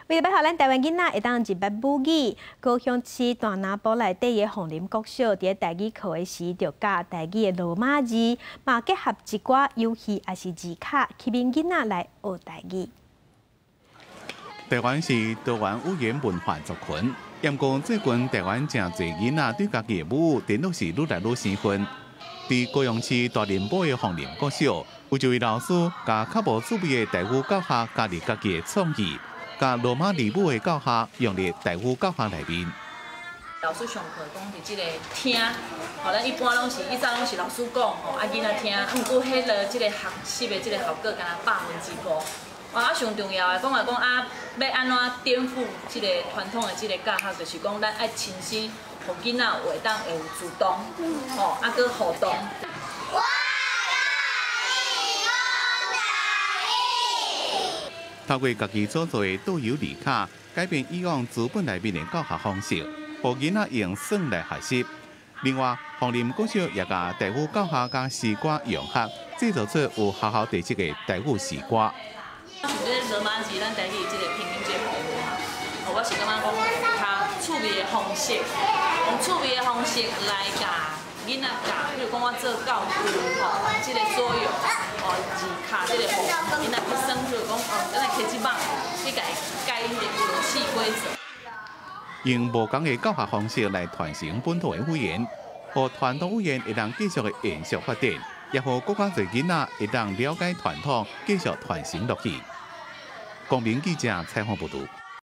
為著欲予咱台灣囡仔會當認捌母語，高雄市大林埔內底的鳳林國小，佇台語課的時，就教台語的羅馬字，嘛結合一寡遊戲抑是字卡，吸引囡仔來學台語。台灣是多元語言文化族群，毋過最近台灣誠濟囡仔對家己的母語，顛倒是愈來愈生分。佇高雄市大林埔的鳳林國小，有一位老師，共較無趣味的台語教學加入家己的創意，共羅馬字母的教學融入台語教學內面。老師上課講佇這個聽，吼，咱一般攏是以前攏是老師講，吼，啊囡仔聽，啊毋過彼个這個學習的這個效果敢若1%。啊，上重要的講來講啊，欲按怎顛覆這個傳統的這個教學，就是講咱愛親身，予囡仔會當會有主動，吼，啊閣互動。我佮你講台語。透過家己所做的導遊字卡，改變以往書本內面的教學方式，予囡仔用耍來學習。另外，鳳林國小也共台語教學佮詩歌融合，製作出有學校特色的台語詩歌。像這個羅馬字，咱台語這個拼音這個部分嘛，我是感覺講較趣味的方式，用趣味的方式來共囡仔教，比如講我做教具吼，這個所有哦字卡這個部分，囡仔去耍，比如講哦，咱來摕這網去共伊改彼個遊戲規則。用無仝的教學方式來傳承本土的語言，予傳統語言會當繼續的延續發展，也予閣較濟囡仔會當了解傳統，繼續傳承落去。公民記者採訪報導。